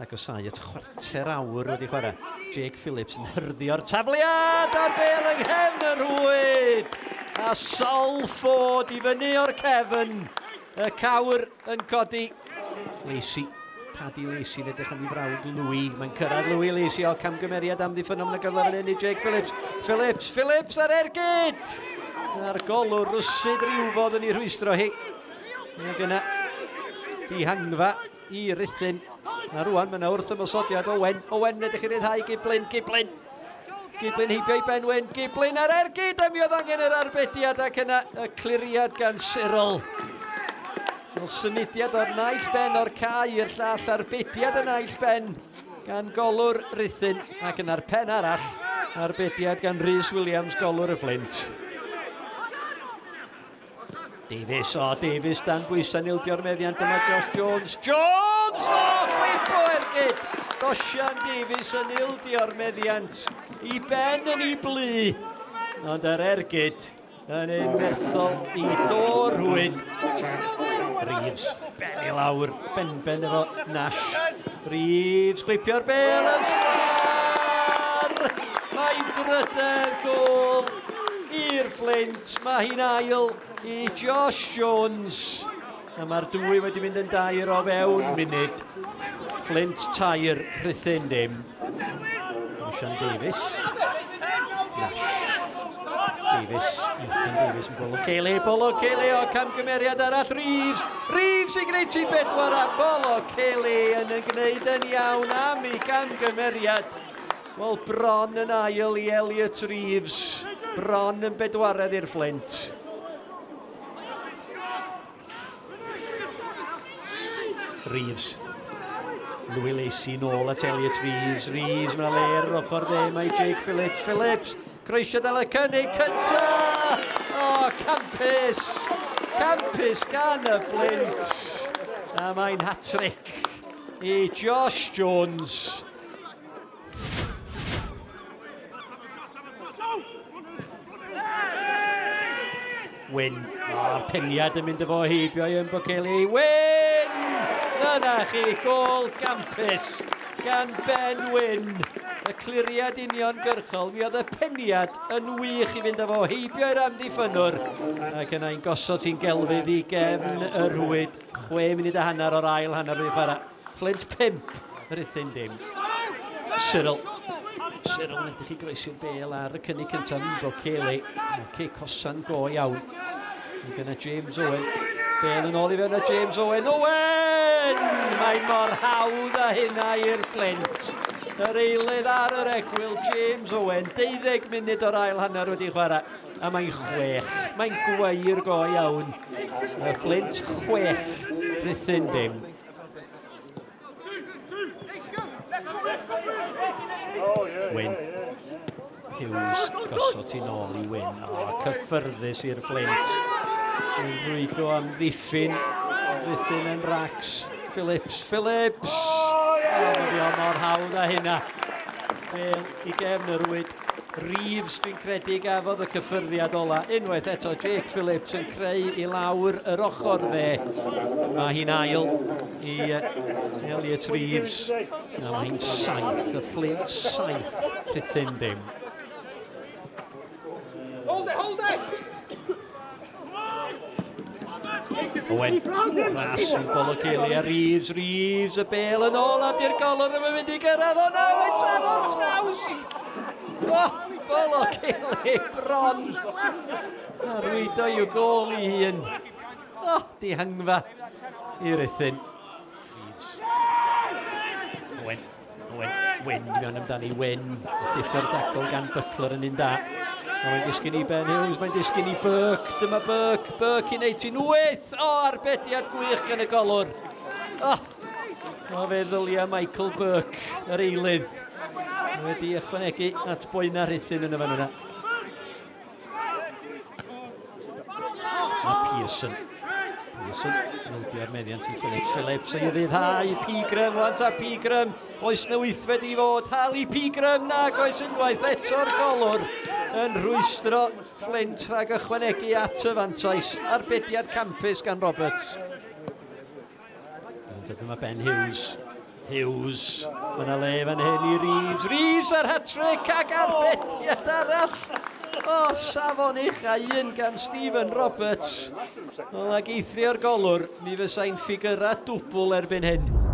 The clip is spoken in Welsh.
Agosau at chwarter awr wedi chwarae. Jake Phillips yn hyrddio'r tafliad a'r bel yng nghefn y rhwyd. A Sol Ford i fyny o'r cefn. Y cawr yn codi. Lacey. Paddy Lacey yn edrych am ei frawd Louis. Mae'n cyrraedd Louis Lacey o camgymeriad am ddiffynnom yn y gyfle fan hyn i Jake Phillips. Phillips, Phillips ar ergyd! A'r golwr rwsyd rhywfodd yn ei rhwystro hi. Ac yna dihangfa i Ruthun. A rwan mae yna wrth ymosodiad Owen. Owen yn edrych i ryddhau Giblin. Giblin! Giblin heibio i Ben Wyn. Giblin ar ergyd a mi oedd angen yr arbediad ac yna y cliriad gan Cyril. Wel, symudiad o'r naill ben o'r cae i'r llall, arbediad y naill ben gan golwr Ruthun ac yna'r pen arall, arbediad gan Rhys Williams, golwr y Fflint. Davies, o Davies dan bwysau yn ildio'r meddiant yma Josh Jones. Jones! O, chwimpo ergyd! Dosian Davies yn ildio'r meddiant i ben yn ei blu. Ond yr ergyd yn un merthol i dor rhwyd. Reeves, ben i lawr, ben-ben efo Nash. Reeves, chwipio'r bel yn sgwar! Mae'n drydedd gol i'r Fflint. Mae hi'n ail i Josh Jones. A mae'r dwy wedi mynd yn dair o fewn munud. Fflint tair, Rhuthun dim. Osian Davies. Nash. Davies, Ethan Davies yn bolo Kelly, bolo Kelly o camgymeriad arall, Reeves, Reeves i gwneud ti bedwar a bolo Kelly yn yn gwneud yn iawn am ei gamgymeriad. Wel, bron yn ail i Elliot Reeves. Bron yn bedwaredd i'r Fflint. Reeves. Louis Lacey nôl at Elliot Reeves. Reeves, mae'n le ar yr ochr dde. Mae Jake Phillips. Phillips, croesio dal y cynnig cynta! O, oh, campus! Campus gan y Flint. A mae'n hat-trick i Josh Jones. Wyn. O'r peniad yn mynd efo heibio i Mbokeli. Wyn! Dyna chi, gol gampus gan Ben Wyn. Y cliriad uniongyrchol, mi oedd y peniad yn wych i fynd efo heibio i'r amddiffynnwr. Ac yna i'n gosod hi'n gelfydd i gefn y rhwyd. 6 munud a hanner o'r ail hanner wedi chwarae. Flint 5, Rhuthun dim. Cyril. Cyril yn edrych i groesi'r bel ar y cynnig cyntaf yn Bokele. Mae'r cic hosan go iawn. Mae gyda James Owen. Bel yn ôl i fewn a James Owen. Owen! Mae mor hawdd a hynna i'r Flint. Yr eilydd ar yr egwyl, James Owen. 12 munud o'r ail hanner wedi chwarae. A mae'n chwech. Mae'n gweir go iawn. Y Flint chwech, Rhuthun dim. Wyn. Hughes gosod ti'n ôl i Wyn. O, cyffyrddus i'r Flint. Yn rwygo am ddiffyn. Rhuthun yn racs. Phillips, Phillips! O, mae o mor hawdd â hynna. Bel i gefn y rwyd. Reeves, dwi'n credu, gafodd y cyffyrddiad ola. Unwaith eto, Jake Phillips yn creu i lawr yr ochr dde. Mae hi'n ail i Elliot Reeves. A mae hi'n saith, y Flint saith, Rhuthun dim. Hold it, hold it! Owen, ras yn Boloceli a Reeves, Reeves, y bel yn ôl a di'r golwr ddim yn mynd i gyrraedd o na, mae'n taro'r traws! Oh, Boloceli bron! A rwydo i'w gôl i hun. Oh, dihangfa i Ruthun. Reeves. Owen, Owen, Wyn, i mewn amdani, Wyn. Llithor dacl gan Butler yn un da. A mae'n disgyn i Ben Hughes, mae'n disgyn i Burke. Dyma Burke, Burke i wneud ti'n wyth! O, arbediad gwych gan y golwr. Oh, o fe ddylia Michael Burke, yr eilydd. Wedi ychwanegu at boena Rhuthun yn y fan yna. Mae Pearson. Pearson, ildio'r meddiant i Phillips. Phillips ei ryddhau. Pegram, wan ta Pegram. Oes na wythfed i fod. Harley Pegram, nag oes unwaith eto'r golwr yn rhwystro Flint rhag ychwanegu at y fantais. Arbediad campus gan Roberts. Ond dyma Ben Hughes. Hughes, mae yna le fan hyn i Reeves. Reeves ar hat-trick ac arbediad arall. O, safon ucha un gan Stephen Roberts. Wel, ag eithrio'r golwr, mi fysai'n ffigurau dwbl erbyn hyn.